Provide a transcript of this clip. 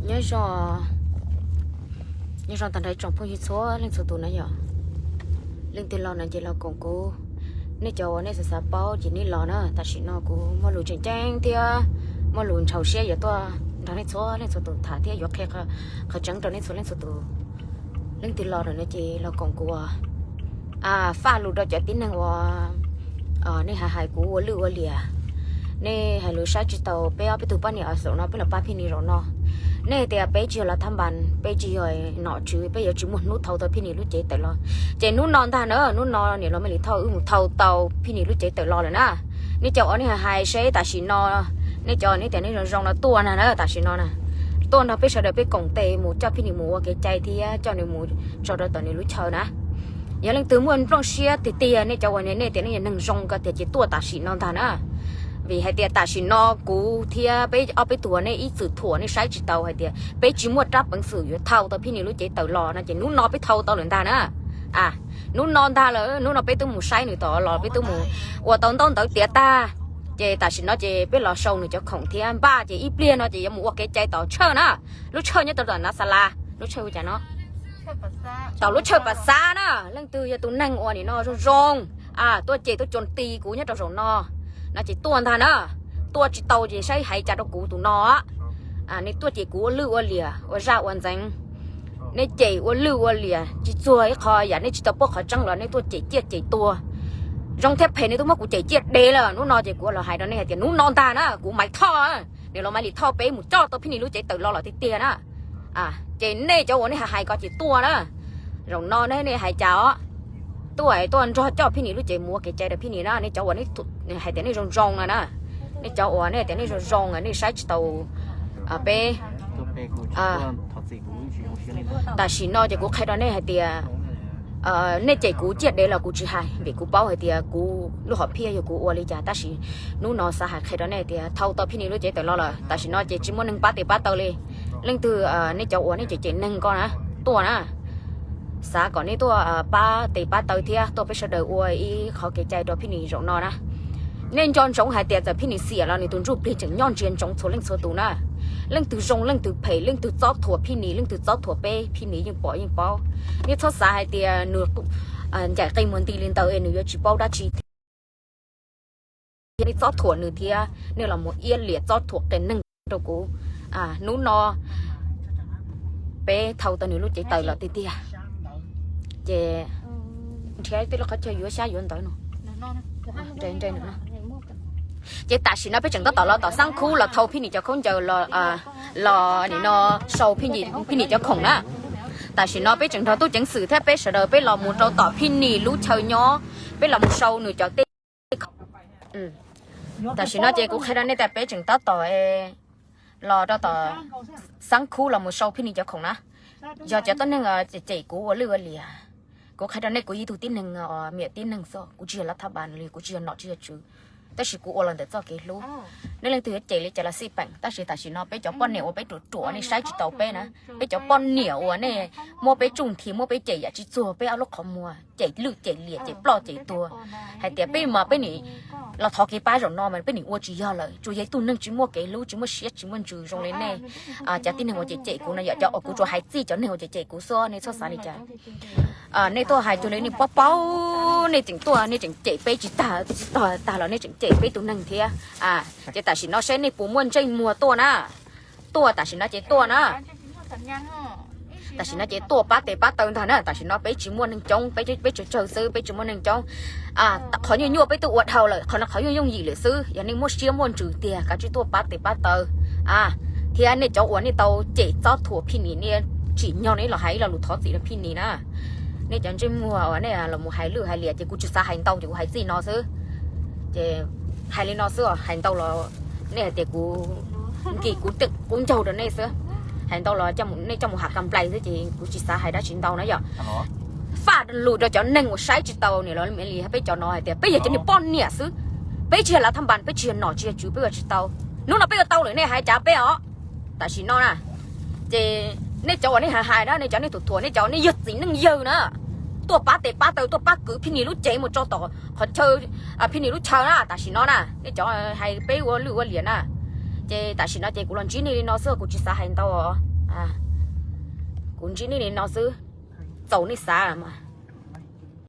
Nyob zoo, nyob zoo tag nrho ib tsoom phooj ywg txhua leej txhua tus na yom. Leej twg los no ces los koom kuv, nej cov uas nej xav xav paub ces nej los na. Tam sim no kuv muaj lus tseem ceeb thiab muaj lus ntxhov siab yuav tuaj nrog nej txhua leej txhua tus tham thiab yuav qhia qhov tseeb rau nej txhua leej txhua tus. Leej twg los no ces los koom kuv, faj lus rau cov tib neeg uas nej hais hais kuv ua lwj ua liam. Nej hais lus saib tsis taus peb ob peb tug poj niam uas zaum no peb los pab Phij Nis zaum no. Nej tias peb tsis yog los thab npas, peb tsis yog nom tswv, peb yuav tsis muaj hnub thau tau Phij Nis lub cev tawm los. Ces hnub no ntag na, hnub no niam laus Mej Lis Thoj wb mus thau tau Phij Nis lub cev tawm los lawm na. Nej cov uas nej hais seb tam sim no, nej cov nej tias nej zoo zoo no tuaj na, tam sim no na, tuaj nrog peb sawv daws peb koom tes mus coj Phij Nis mus ua kev cai thiab coj nws mus tso rau tom nws lub chaw na. Yog leej twg muaj nplooj siab tiag tiag, nej cov uas nej tias nej yog neeg zoo ko tiag ces tuaj tam sim no ntag na. Vim hais tias tam sim no kuv thiab peb ob peb tug uas nej ib txwm thuam nej saib tsis taus hais tias peb tsis muaj rab peev xwm yuav thau tau Phij Nis lub cev tawm los no ces hnub no peb thau tau lawm ntag na. Hnub no ntag lawm, hnub no peb twb mus saib nws tom los peb twb mus ua tau ntaub ntawv tiav tag. Ces tam sim no ces peb los sau nws cov khoom thiab npaj ces ib pliag no ces yuav mus ua kev cai tom Tshawj na. Lub Tshawj nyob rau tom Nav Xa Las, lub Tshawj ua cas no, tom lub Tshawj Pas Xav na. Leej twg yog tus neeg uas nim no zoo zoo tuaj cem tuaj cuas ti kuv nyob rau zaum no, no ces tuaj ntag na. Tuaj tsis tau ces saib hais cas rau kuv tus no. Nej tuaj cem kuv ua lwj ua liam ua zaj ua ntxeev, nej cem ua lwj ua liam tsis txuag ib qho yam, nej tsis tau paub qhov tseeb los nej tuaj cem ciaj cem tuag. Zoo thiab phem nej twb muab kuv cem ciaj dev lawm, hnub no ces kuv los hais rau nej hais tias hnub no ntag na kuv Maiv Thoj, niam laus Maiv Lis Thoj peb mus coj tau Phij Nis lub cev tawm los lawm tiag tiag na. Ces nej cov uas nej hais hais ko ces tuaj na. Zaum no nej hais cas os, tuaj tuaj nrog coj Phij Nis lub cev mus ua kev cai rau Phij Nis na. Nej cov uas hais tias nej zoo zoo no na, nej cov uas nej tias nej zoo zoo nej saib tsis taus peb. Tam sim no ces kuv qhia rau nej hais tias nej cem kuv ciaj dev los kuv tsis hais vim kuv paub hais tias kuv lub hom phiaj yog kuv ua li cas. Tab sis hnub no xav hais qhia rau nej tias thau tau Phij Nis lub cev tawm los lawm, tam sim no ces tsis muaj neeg pab tes pab taw li. Leej twg nej cov uas nej cem cem neeg ko na, tuaj na, xav kom nej tuaj pab tes pab taw thiab tuaj peb sawv daws ua ib qhov kev cai rau Phij Nis zaum no na. Nej nco ntsoov hais tias txawm Phij Nis xiam los nws tus ntsuj plig tseem nyob ntsia ntsoov txhua leej txhua tus na. Leej twg zoo leej twg phem, leej twg txob thuam Phij Nis, leej twg txob thuam peb, Phij Nis yeej pom yeej paub. Nej txhob xav hais tias nws ncaim qe muag nti li ntawd es nws yuav tsis paub dab tsi thiab. Nej txob thuam nws thiab nej los mus iab liam txob thuam qias neeg rau kuv. Hnub no peb thau tau nws lub cev tawm los tiag tiag, ces nrhiav tej lub qhov chaw yuav xyab yuav ntawv no. Ces tam sim no peb tseem tab tom los tom Xab Khub los thau Phij Nis cov khaub ncaws los nim no sau Phij Nis cov khoom na. Tam sim no peb tseem nrog tub ceev xwm thiab peb sawv daws peb los mus rau tom Phij Nis lub chaw nyob, peb los mus sau nws cov tej. Tam sim no ces kuv qhia rau nej tias peb tseem tab tom los rau tom Xab Khub los mus sau Phij Nis cov khoom na. Yog cov tuab neeg cem kuv ua lwj ua liam, kuv qhia rau nej kuv yog ib tug tib neeg, miam tib neeg xwb, kuv tsis yog lav thab npas li, kuv tsis yog nom tsis yog tswv, tab sis kuv ua los ntawm txoj kev hlub. Nej leej twg yuav cem li cas los xij peem, tab sis tam sim no peb cov poj niam uas peb ruam ruam nej saib tsis taus peb na, peb cov poj niam uas nej muab peb tsuj nthi muab peb cem yam tsis txuag peb ob lub qhov muag, cem lwj cem liam cem ploj cem tuag, hais tias peb mas peb nim los thov kev pab zaum no mas peb nim ua tsis yog lawm, tsuas yog ib tug neeg tsis muaj kev hlub tsis muaj siab tsis muaj ntsws zoo li nej. Cov tib neeg uas cem cem kuv no yog cov uas kuv tsuas hais txij cov neeg uas cem cem kuv xwb, nej txhob xav li cas. Nej tuaj hais cuag li nej paub paub, nej tseem tuaj nej tseem cem peb tsis tag tsis tag los nej tseem cem peb tus neeg thiab. Ces tam sim no seb nej puas muaj ntsej muag tuaj na. Tuaj tam sim no ces tuaj na. Tam sim no ces tuaj pab tes pab taw ntag na. Tam sim no peb tsis muaj neeg coob, peb tsawg tsawg xwb, peb tsis muaj neeg coob. Qhov nyuaj nyuaj peb twb ua dhau lawm, qhov no qhov yooj yooj yim lawm xwb. Yog nej muaj siab muaj ntsws tiag kav tsij tuaj pab tes pab taw. Thiab nej cov uas nej tau cem txob thuam Phij Nis, nej tsim nyog nej los hais ib lo lus thov txim rau Phij Nis na. Nej cov ntsej muag uas nej los mus hais lwj hais liam ces kuv tsis xav hais ntau ces kuv hais txij no xwb. Ces hais li no xwb os, hais ntau los nej hais tias kuv nkim kuv qub ncaug rau nej xwb. Hais ntau los nej coj mus ham kam nplais xwb ces kuv tsis xav hais dab tsi ntau na yom. Faj lus rau cov neeg uas saib tsis taus niam laus Maiv Lis peb cov no hais tias peb yog cov niag poj niam xwb, peb tsis yog lav thab npas, peb tsis yog nom tsis yog tswv, peb ua tsis tau. Hnub no peb ua tau lawm nej hais cas peb os. Tam sim no na, ces nej cov uas nej hais hais na, nej cov nej thuam thuam, nej cov nej yog txiv neej yawg na, tuaj pab tes pab taw, tuaj pab kwv Phij Nis lub cev mus tso tom qhov chaw, Phij Nis lub chaw na. Tam sim no na nej cov hais peb ua lwj ua liam na, ces tam sim no ces kuv los ntsib nej li no xwb, kuv tsis xav hais ntau os. Kuv ntsib nej li no xwb, txaus nej xav mas.